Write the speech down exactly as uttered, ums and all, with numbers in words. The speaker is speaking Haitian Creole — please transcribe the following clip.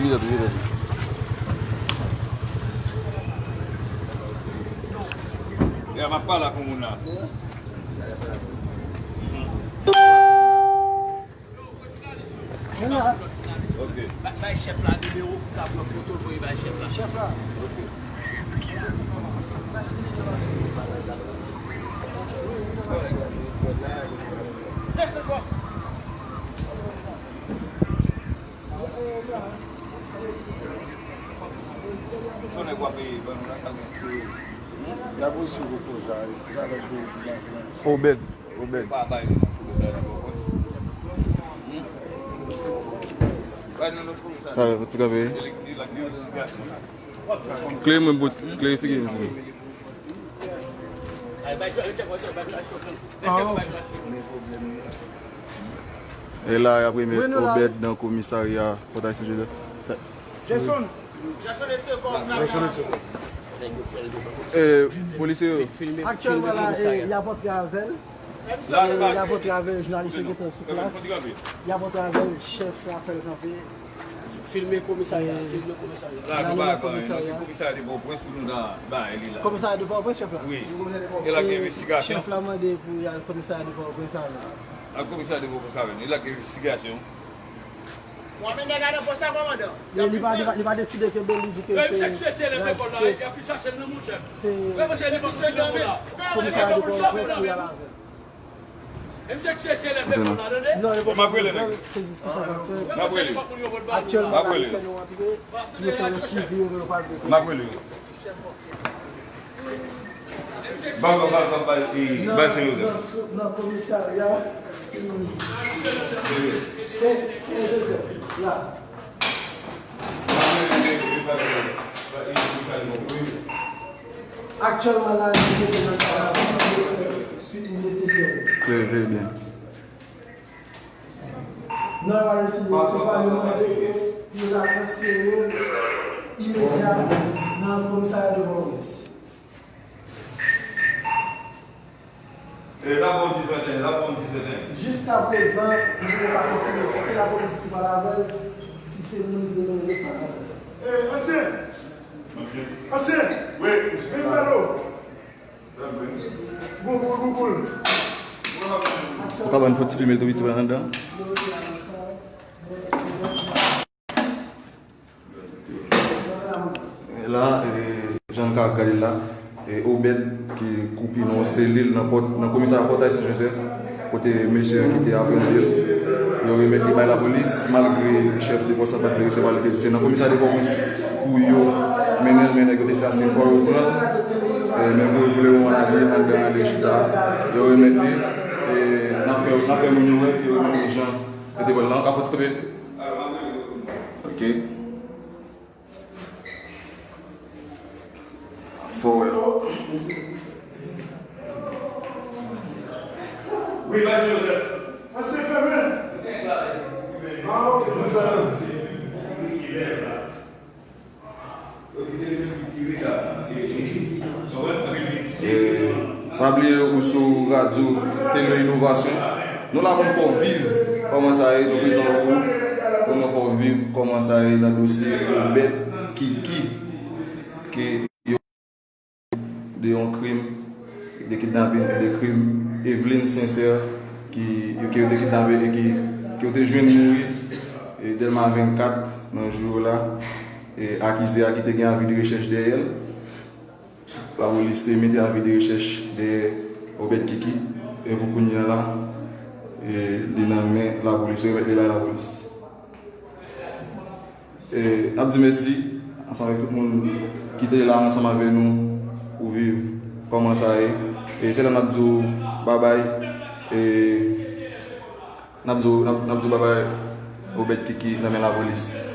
Vide, vide. Ya, m ap pale ak yon moun la. Ok. Ba- Bay chèf la nimewo pou ka pran foto, voye bay chèf la. Chèf la. Ok. Obed. Obed. Talè, fò ti kanpe. Klere mwen bout, klere figi m, silvouplè. E la, y ap remèt Obed nan komisarya Pòtay Sen Jozèf. Jason. E, polisye yo. Aktyèlman la, e, y ap antre avè l. E, y ap antre avè l, jounalis yo gentan sou plas. Y ap antre avè l, chèf la fè l kanpe. Filme komisarya, filme komisarya. La, nou nan komisarya. Komisarya de Pòtoprens pou nou nan bagay li la. Komisarya de Pòtoprens, chèf la? Wi. E la gen envestigasyon. Chèf la mande pou y al komisarya de Pòtoprens avè l. Al komisarya de Pòtoprens avè l. E la gen envestigasyon. Ou ap mennen nèg la nan pòs la, kòmandan. Li, li pa, li pa, li pa deside ke Bèl li di ke se, se, se komisarya de Pòtoprens ki al avè l. Non, yo poko, se diskisyon k ap fèt. Aktyèlman, la, yo fè nou antre, yo fè nou swivi, yo, yo pral depoze. Ba, ba, ba, ba, ba, e, ba, se yo. Nan, nan, nan komisarya, e, Sen, Sen Jozèf, la. Aktyèlman, la, yo mete nan kay la, si li nesesè. Trè, trè byen. Non, yo pa deside, se pa yo mande ke pou yo ta transfere l imedya nan komisarya de Pòtoprens. E, la bon di tenten, la bon di tenten. Jiskaprezan, nou pa konfime si se lapolis ki pale avè l, si se moun ki te mande l pale avè l. E, ansyen! Ansyen! Wi. Vin pale w. Gougoul, gougoul. Ou ka ban n fò ti filme l tou piti pa anndan? E la, e, jan n ka gade la, e, Obed ki koupi nan yon selil nan pòt, nan komisarya Pòtay Sen Jozèf, kote mesye ki te aprann li, yo remèt li bay lapolis, malgre chèf de pòs la pa t vle resevwa l, li te di se nan komisarya de Pòtoprens pou yo mennen l, men nèg yo te di aske fò yo pran l, e, men pou, pou lemoman la, li anndan, li chita, yo remèt li, e, n ap fè, n ap fè moun yo wè ke yo remèt li jan yo te pran l la, an ka fò ti kanpe. Ok. Fò wè. Wi, Mesye Joseph. Mesye Fèmen. Ah, ok, jwenn sa menm. E, pa bliye ou sou radyo Tele Inovasyon. Nou la pou n fè w viv kòman sa ye, nou prezan pou ou, pou nou fè w viv kòman sa ye nan dosye Obed Kiki, ke yo de yon krim, de kidnapin e de krim Eveline Sincère, ki, ke yo te kidnape e ki, ke yo te jwenn mouri, e, Dèlma vennkat nan jou yo la, e, akize a ki te gen avi de rechèch dèyè l. Lapolis te mete avi de rechèch dèyè Obed Kiki, e pou kounye a la, e, li nan men lapolis, yo remèt li bay lapolis. E, n ap di mèsi ansanm avèk tout moun ki te la ansanm avèk nou pou viv kòman sa ye. E se la n ap di w babay, e n ap di w, n ap, n ap di w babay Obed Kiki nan men lapolis.